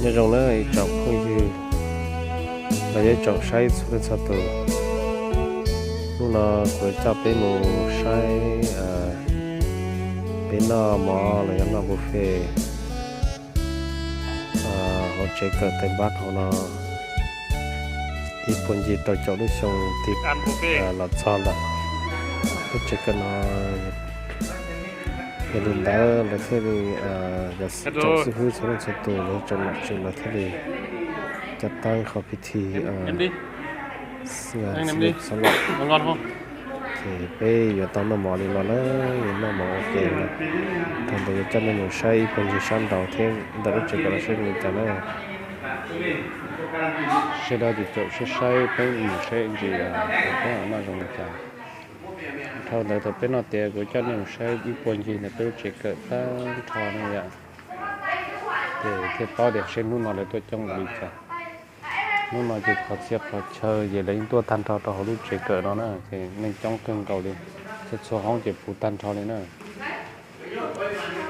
Nyob zoo na ib tsoom phooj ywg los yog ib tsoom saib txhua leej txhua tus. Hnub no kuv coj peb mus saib peb noj mov los yog noj buffet hauv tsev kawm Tây Bắc hauv no ib puag ncig rau caum lub xyoo tig los txog ntawm lub tsev kawm no. Yog li ntawd lawv thiaj li, yog tsoom xib hwb txhua leej txhua tus, lawv tsoom nom tswv lawv thiaj li cov tab qhov phiv thi xab los. Ces peb yuav tau noj mov li no na, yuav noj mov ua ke no. Thaum ntawd yuav coj nej mus saib ib puag ncig sab nraud thiab ntawm lub tsev kawm los saib zoo li cas na. Sawv daws ces caum saib saib peb mus saib ntsis peb noj zoo li cas. Dhau ntawd thaum peb noj tiav kuv coj nej mus saib ib puag ncig ntawm peb lub tsev kawm tag nrho no yom. Ces thiaj paub tias seb hnub no lawv tuaj coob npaum li cas. Hnub no ces qhov txhia qhov chaw ces lawv yeej tuaj tag nrho rau hauv lub tsev kawm no na, ces neeg coob kawg nkaus li, txhua txhua hoob ces puv tag nrho li na.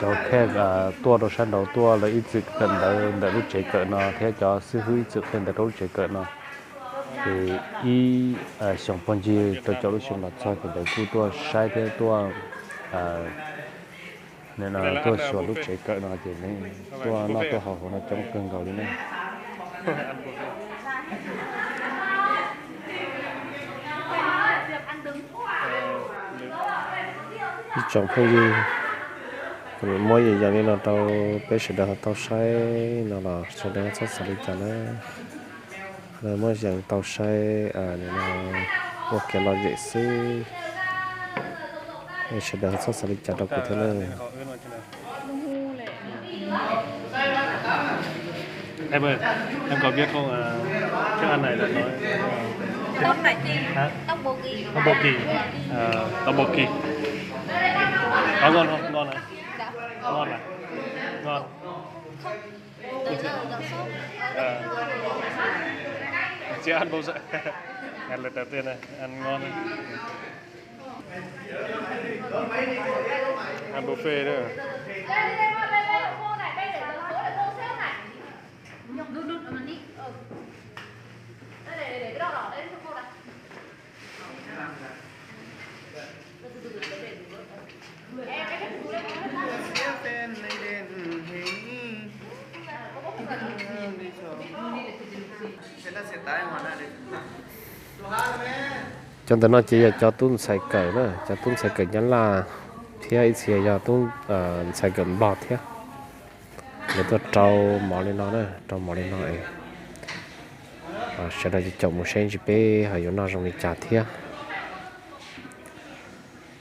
Cov khej tuaj rau sab nraud tuaj lawv ib txwm kawm ntawv ntawm lub tsev kawm no thiab cov xib hwb ib txwm qhia ntawv rau lub tsev kawm no. Ces ib xyoos puag ncig rau caum lub xyoo los txog ces lawv kuj tuaj saib thiab tuaj, tuaj xyuas lub tsev kawm no ces tuaj noj tuaj haus hauv no coob kawg nkaus li na. Ib tsoom phooj ywg, kuv muab yees yees li no rau peb sawv daws ho tau saib no los sawv daws txhob xav li cas na. Muab yees tau saib ua kev lom zem xwb, sawv daws ho txhob xav li cas rau kuv thiab na. Em ơi, em có biết không? Thức ăn này là nói tteokbokki. Hả? Tteokbokki. Tteokbokki. Có ngon không? Ngon hả? Ngon à? Ngon. Chưa ăn bao giờ. Ăn lần đầu tiên này, ăn ngon. Ăn buffet đó. Cov ntawm no ces yog cov tub ntxhais kawm na, cov tub ntxhais kawm Nyab Laj thiab ib txhia yog tub ntxhais kawm Nplog thiab. Lawv tuaj rau mov li no na, rau mov li no es sawv daws ces caum mus saib ntsis peb ho yuav noj zoo li cas thiab.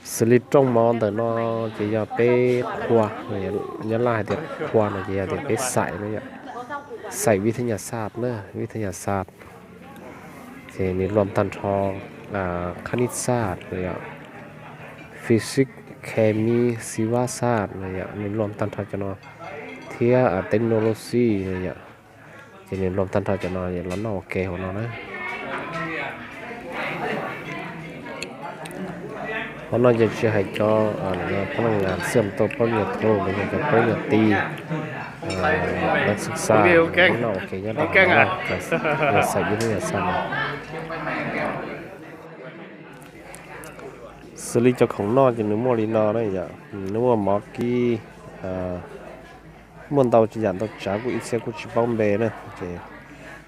Xws li rooj mov ntawm no ces yog peb qhua, Nyab Laj hais tias qhua no ces yog tias peb xaim na yom, xaim vib thab nyas xaj na, vib thab nyas xaj. Ces nws luam tag nrho khab nij xaj no yom, physics, khe mis, xi vab xaj no yom, nws luam tag nrho cov no thiab technology no yom. Ces nws luam tag nrho cov no los noj ua ke hauv no na. Hauv no ces tsis hais cov pab neeg xiam tau pab nyuag thau los yog cov pab nyuag ti, lawv xwb xa noj ua ke nyob rau hauv no, xaim vib thab nyas xaj no. Xws li cov khoom noj ces nws muaj li no na yom, nws muaj mov kib, muaj ntau yam ntau tsav kuj ib txhia kuj tsis paub npe na. Ces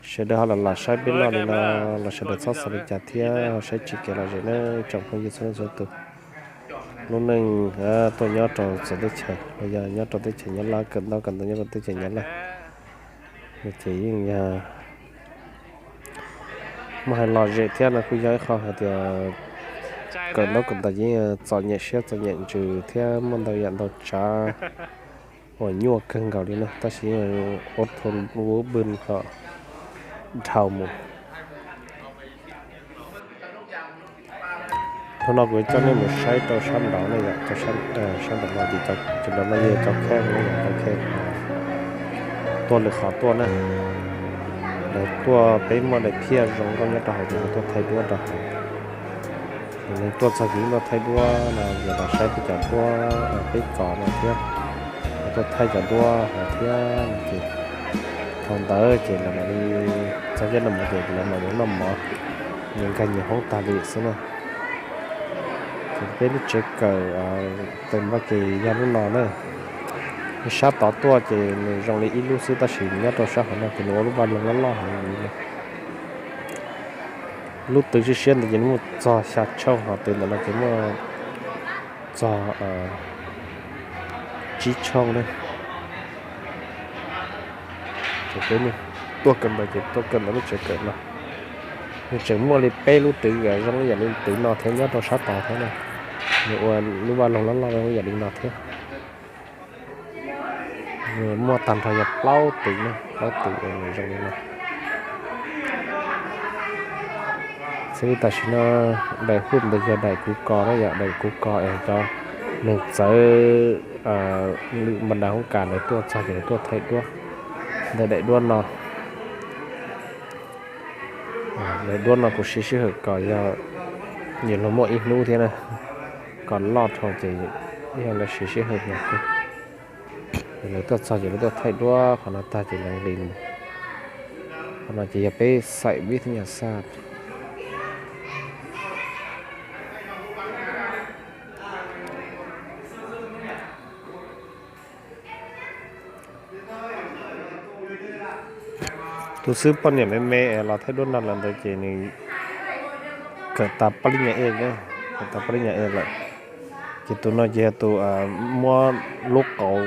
sawv daws ho los lam saib peb noj li no los sawv daws txhob xav li cas thiab ho saib tsis kev lom zem na tsoom phooj ywg txhua leej txhua tus. Lub neej tuaj nyob rau txawv teb chaws los yog nyob rau teb chaws Nyab Laj, kawm ntaub kawm ntawv nyob rau teb chaws Nyab Laj, ces yeej yog muaj hais lom zem thiab no kuj yog ib qho hais tias kawm ntaub kawm ntawv yeej txom nyem siab txom nyem ntsws thiab muaj ntau yam ntau tsav uas nyuaj kawg nkaus li na, tab sis ua thua vuv pw kom dhau mus. Hnub no kuv coj nej mus saib rau sab nraud na yom, sab nraud no ces cov nraud no yog cov khej na yom, cov khej tuaj lwm qhov tuaj na. Lawv tuaj peb muaj daim phiaj zoo nkauj nyob rau hauv ces lawv tuaj thaij duab rau hauv. Ces lawv tuaj txog ces tuaj thaij duab no ces los saib peb cov duab peb txos no thiab, lawv tuaj thaij cov duab hauv thiab no ces Thaum ntawd ces lawv mam li txog caij noj mov ces lawv mam mus noj mov, nyias nkag nyias hoob tag li xwb na. Ces peb lub tsev kawm tes npaj ces yog lub no na. Sab tod tuaj ces nws zoo li ib lub xwb tab sis nyob rau sab hauv no ces nws ua lub vaj loog loj loj heev li. Lub twg siab siab ntawd ces nws muaj txog xya tshooj, ho twg ntawm no ces muaj txog tsib tshooj na. Ces peb tuaj kawm ntawv ces tuaj kawm ntawv lub tsev kawm no. Nws tseem muaj li peb lub twg zoo ib yam li twg no thiab nyob rau sab tod thiab na. Nws ua lub vaj loog loj loj zoo ib yam li no thiab. Nws muaj tag nrho yog plaub twg na, plaub twg es nws zoo li no. Xws li tam sim no daim hob ntawd yog daim kuv kos na, yog daim kuv kos es cov neeg txawv lwm npa nra hoob kas lawv tuaj txog ces lawv tuaj thaij duab ntawm daim duab no. Daim duab no kuv siv sij hawm kos yog, yog luag muaj ib hnub thiab na, kos loj dhau ces yog lawv siv sij hawm no. Lawv tuaj txog ces lawv tuaj thaij duab qhov no tag ces lawv nqis mus. Qhov no ces yog peb xaim vib thab nyas xaj. Tus xib hwb poj niam me me es los thaij duab nrog lawv ntawd ces nws kawm tas pab lij nyas ej, kawm tas pab lij nyas ej lawm. Ces tus no ces yog tus muab lub qauv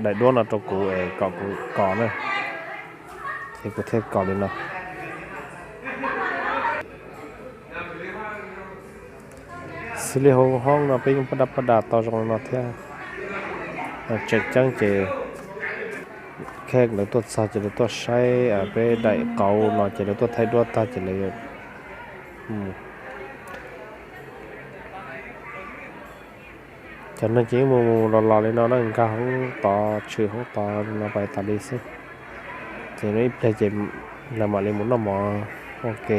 daim duab no rau kuv es kom kuv kos na, ces kuv thiaj kos li no. Xws li hauv hoob no peb yeej pab dab pab da tau zoo li no thiab. Tseem ceeb ces khej lawv tuaj txog ces lawv tuaj saib peb daim qauv no ces lawv tuaj thaij duab tag ces lawv, cov neeg ces yeej mus mus los los li no na, nkag hoob tod tshwm hoob tod li no pais tas li xwb. Ces ib pliag ces lawv mam li mus noj mov ua ke.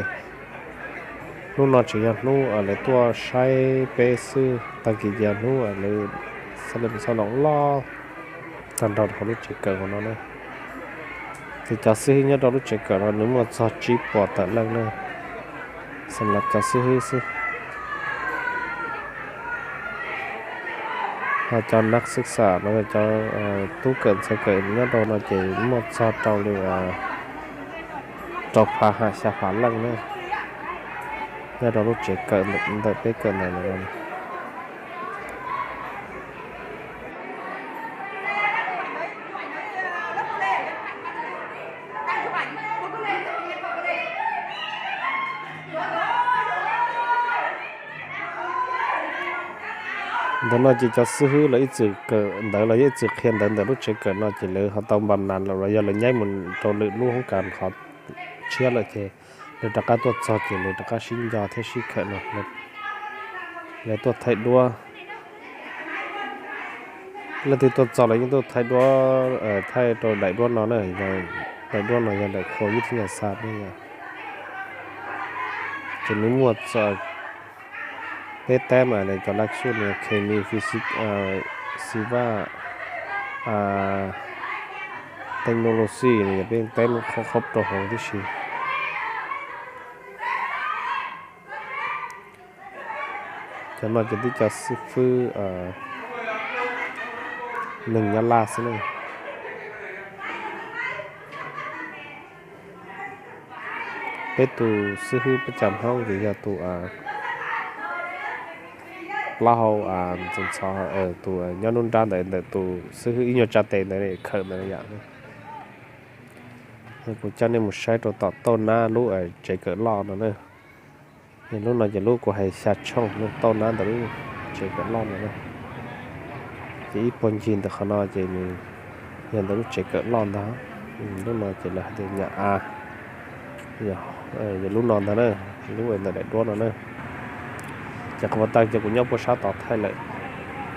Hnub no tseem yog hnub lawv tuaj saib peb xwb, tag kis ces yog hnub lawv xab le xab loos loj tag nrho hauv lub tsev kawm hauv no na. Ces cov xib hwb nyob rau lub tsev kawm no nws muaj txog tsib puas tawm leej na, xam lav cov xib hwb xwb. Ho cov nab xib xam no yog cov tub kawm ntxhais kawm nyob rau no ces muaj txog rau li rau phav ham xya phav leej na, nyob rau lub tsev kawm ntawm peb kawm ntawm no. Ntawm no ces cov xib hwb los ib txwm kawm ntawv los yog ib txwm qhia ntawv ntawm lub tsev kawm no ces lawv ho tau npam nas lawm los yog lawv nyaib mus rau lwm lub hoob kas qhov tshiab lawm ces lawv rov qab tuaj txog ces lawv rov qab sib nco thiab sib khawm no. Lawv tuaj thaij duab, leej twg tuaj txog lawv yeej tuaj thaij duab, thaij rau daim duab no na, daim duab no yog daim qhua vib thab nyas xaj ne yom. Ces nws muaj peb tab mas cov lav xyuj no, khemi, physics, xiv vaj, technology no yog peb tab qhob qhob rau hauv tib si. Cov no ces tib cov xib fwb neeg Nyab Laj xwb na. Peb tus xib hwb peb cov Hmoob ces yog tus plaub hau ntxhov, tus nyob nruab nrab ntawd, ntawm tus xib hwb ib nyuag tsa tes ntawd khawm ntawd yom. Kuv coj nej mus saib rau tom tauj nab lub tsev kawm loj no na. Lub no ces lub kuv hais xya tshooj lub tauj nab ntawm lub tsev kawm loj no na. Ces ib puag ncig ntawm qhov no ces nws yog ntawm lub tsev kawm loj ntag. Lub no ces lawv hais tias nyam a, yog lub no ntag na, lub ntawm daim duab no na. Ces qhov uas tag ces kuv nyob puag sab tod thaij lawm.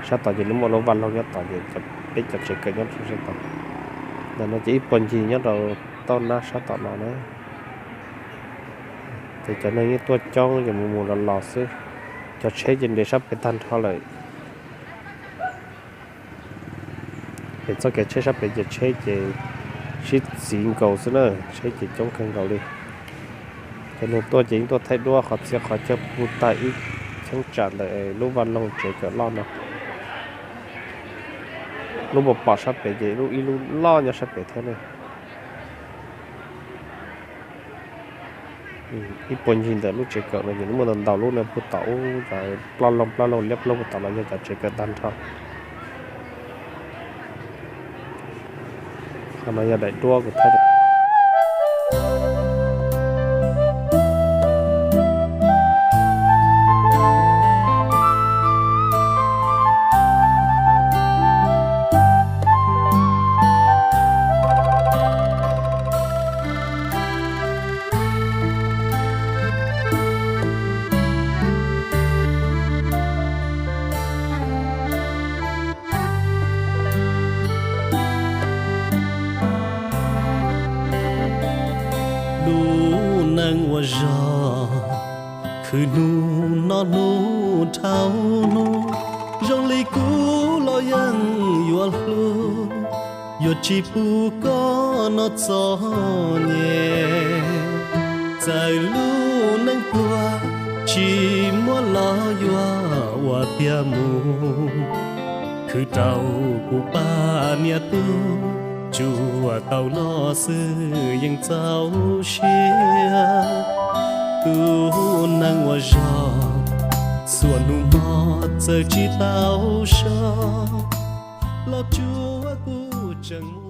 Sab tod ces nws muaj lub vaj loog nyob tod ces peb cov tsev kawm nyob rau sab tod. Ntawm no ces ib puag ncig nyob rau tauj nab sab tom no na. Ces cov neeg yeej tuaj coob ces mus mus los los xwb. Cov tsheb ces nres sab pem tag nrho lawm. Pem txoj kev tsheb sab pem ces tsheb ces Sib txiv nkaus xwb na, seb ces coob kawg nkaus li. Cov neeg tuaj ces yeej tuaj thaij duab qhov txhia qhov chaw puag ta ib cheeb tsam ntawm lub vaj loog tsev kawm loj no. Lub pom pom sab pem ces lub ib lub loj nyob sab pem thiab ne. Ib puag ncig ntawm lub tsev kawm no ces muaj ntau ntau lub no puag tom ub, cov ploj loog ploj loog liab ploog puag tom los yog cov tsev kawm tag nrho. Qhov no yog daim duab kuv thaij. Lub neej ua zog, khwv hnub no hnub dhau hnub, zoo li kuv los yeej yuav hlub, yuav tsis pub koj noj txom nyem. Txawm lub neej pluag, tsis muaj los yuav ua tiag mus, khwv rau kuv pab niam tub, tsuas tau noj xwb yeej txaus siab. Tus neeg ua zog, txhua hnub hmo txawm tsis tau so, los tsuav kuv tseem